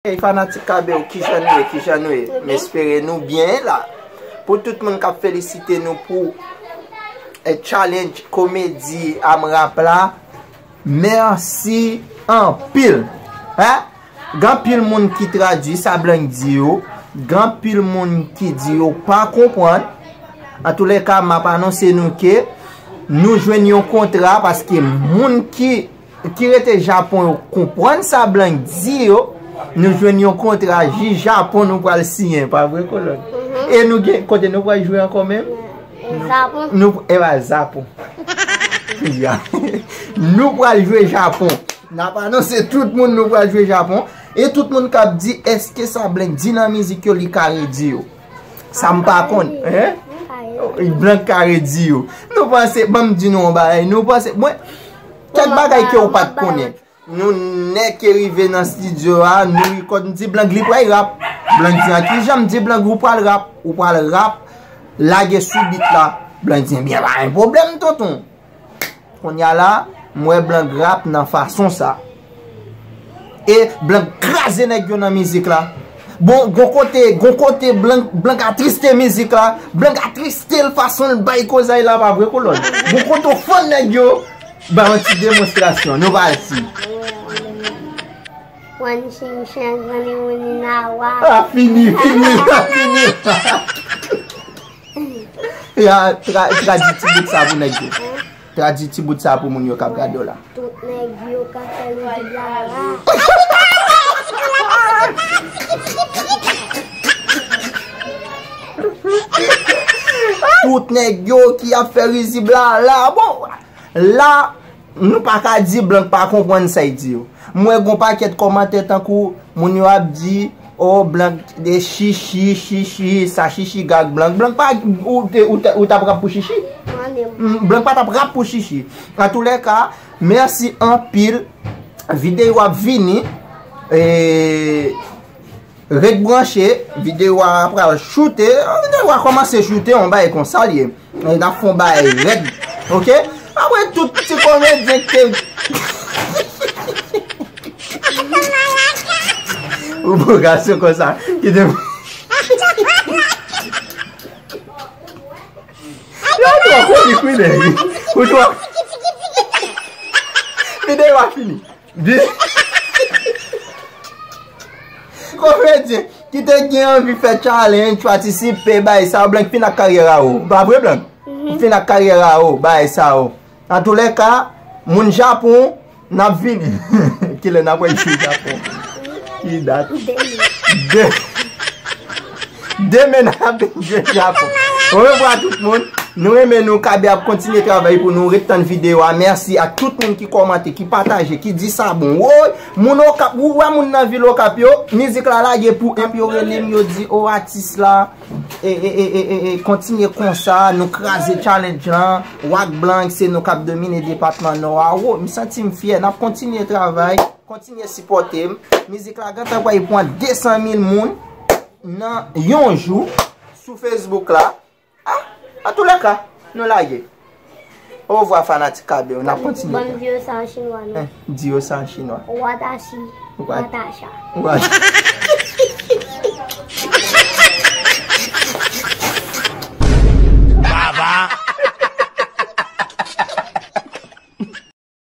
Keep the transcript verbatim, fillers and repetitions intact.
Hey fanatik Kabew, kijan nou ye, kijan nou ye? M espere nou byen la. Pou tout moun k ap felisite nou pou eh, challenge komedi amrap la, mèsi anpil. Hein? Gen anpil moun ki tradui sa Blank di yo, gen anpil moun ki di yo pa konprann. Antoulèka, m ap anonse nou ke nou jwenn yon kontra paske moun ki ki rete Japon yo konprann sa Blank di yo, nou jwenn yon kontra jis Japon nou pral siyen, pa vre kolòn? E nou gen kote nou pral jwe ankò menm? Japon. Nou, e pa Japon. Ya. Nou pral jwe Japon. N ap anonse tout moun nou pral jwe Japon. E tout moun k ap di, èske sa Blank di nan mizik yo, li ka redi yo? Sa m pa konn, hein? Blank ka redi yo. Nou panse, ban m di nou yon bagay, nou panse, mwen, kèk bagay ke ou pa t konnen. Nou nèk rive nan estidyo a, nou rekòd, m di Blank li pral rap. Blank di an kijan, m di Blank ou pral rap, ou pral rap, lage sou bit la. Blank di, ebyen, pa gen pwoblèm, tonton. Kounye a la, m wè Blank rap nan fason sa. E Blank kraze nèg yo nan mizik la. Bon, gon kote, gon kote Blank, Blank atriste mizik la. Blank atriste l fason l bay kozay la, pa vre kolòn? Gon kote w fann nèg yo. Bay yon ti demonstrasyon, nou pral si. Wan chin chan grann e wini na wa. Ah, fini, fini, fini. Ya, tra, tradui ti bout sa pou nèg yo. Tradui ti bout sa pou moun yo k ap gade w la. Tout nèg yo k ap fè rizib la la. Tout nèg yo ki ap fè rizib la la. Bon, la, nou pa ka di Blank pa konprann sa y di yo. M wè gon pakèt kòmantè tankou moun yo ap di, oh, Blank de chichi, chichi, sa chichi gag Blank. Blank pa, ou te, ou te, ou t ap rap pou chichi? Mm, Blank pa t ap rap pou chichi. Antoulèka, mèsi anpil. Videyo ap vini. E, ret branche. Videyo a pral choute. Videyo a kòmanse choute, yon bagay konsa l ye. E n ap fè yon bagay rèd. Oke? Apre tout ti komedyen ki te. Ou bon gason konsa. Ki te. Yo, ou twò komik, wi, nèg. Ou twò. Videyo a fini. Di. Komedyen ki te gen anvi fè challenge, patisipe, bay sa, Blank fin ak karyè a ou. Pa vre, Blank? Ou fin ak karyè a ou, bay sa ou. Antoulèka, moun Japon, n ap vini. Kilè n ap wè jwe Japon? Ki dat? Demen. De. Demen n ap vin jwe Japon. Orevwa tout moun. Nou renmen nou, Kabe ap kontinye travay pou nou. Ret tann videyo a. Mèsi a tout moun ki kòmante, ki pataje, ki di sa bon. Woy, moun Okap, ou wè moun nan vil Okap yo, mizik la lage pou enp yo rele m, yo di, o atis la, e, e, e, e, e, e, kontinye konsa, nou kraze challenge lan. Wak Blank, se nou k ap domine depatman Nò a. Wo, m santi m fyè, n ap kontinye travay, kontinye sipòte m. Mizik la gentan pral pran de san mil moun nan yon jou sou Facebook la. Ah, antoulèka, nou lage. Orevwa fanatik Kabe yo, n ap kontinye. Ban m di yo sa an chinwa, non. Eh, di yo sa an chinwa. Watashi. Wat- Watasha. Wat-